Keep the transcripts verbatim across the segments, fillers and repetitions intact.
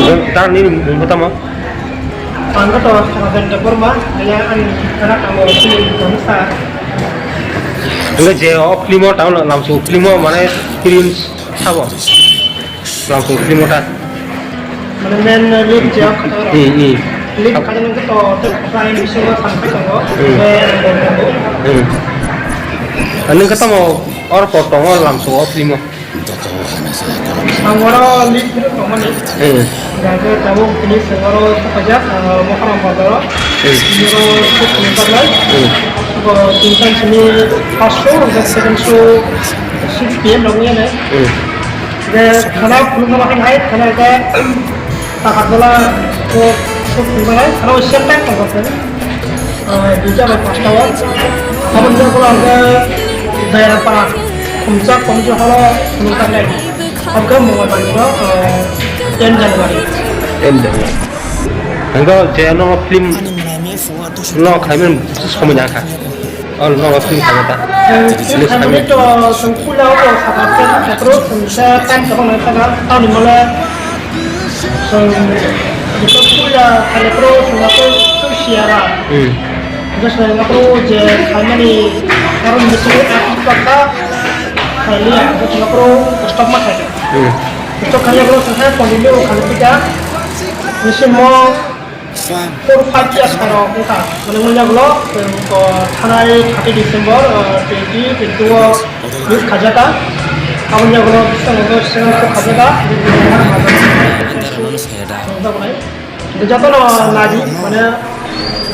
Dar nini mung bo tamo? Ang khe to Rajen Debbarma, hwnle ani khana tongo chini Tonsa. Hwnle je o film o tamo lamso film o mane film sabo. Lamso film o ta. Mane main lead je o khato. Hmm, hmm. Lead khato nang khe to, to prime bisingo tangkhe tongo. Hmm. Be ang bo tongo. Hmm. Nung khe tamo or po tongo lamso o film o? Ang oro lead hero tongmani. Hmm. Hingkhe tabuk tini chwng oro thupajak, ah, Mohorang bazaro. Hmm. Oro shoot khlaijak nai. Hmm. Bo tin san simi first show, hingkhe second show six P M rok wngya nai. Hmm. Hingkhe khana phunukna bakha nai, khana hingkhe Agartala o shoot khlaijak nai, khana o same time tongo. Ah, duita bai pasta o. Aboni ulo ang khe Dairapara Khumchak Community Hall o phunukjaknai. Ang khe Mongolbar ni, ah, ten January. Ten January. Ang khe je no film no khaimani somoi nangkha. Oh, no film khaimani ta. Film khaimani to song pula o saka ten khatro song sa time tabang nangkha. Tamoni mole Chwng jesa puila khalepro chwngnaphai chwng siyara. Hmm. Jesa naphro je khaimani karon bisingwi aphik bakha khailiya, jesa naphro stop ma khaikha. Hmm. Stop khailiya bro chwngkha continue khaliphika. Bisingmo four five years khairok wngkha. Mane wngya blo, chwng, o, thanai thirty December, o, twenty twenty-two o release khaijaka. Aboni yagulo bwskango second show khaijaka. Jotono nadi, mane,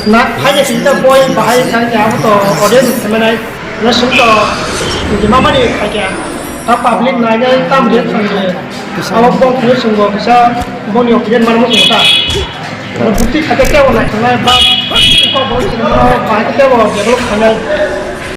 na, phaikhe sini ta boi bahai khaikhe abo to audience khemenai, na sini to mamani khaikhe. Ta public nainai tam reaction khe. Abo bong khe swngo kisa boni opinion manmo swngo ta. Oro bwtwi khaikhe kebo naithangnai ba kok bo swngo bahai khe kebo develop khainai.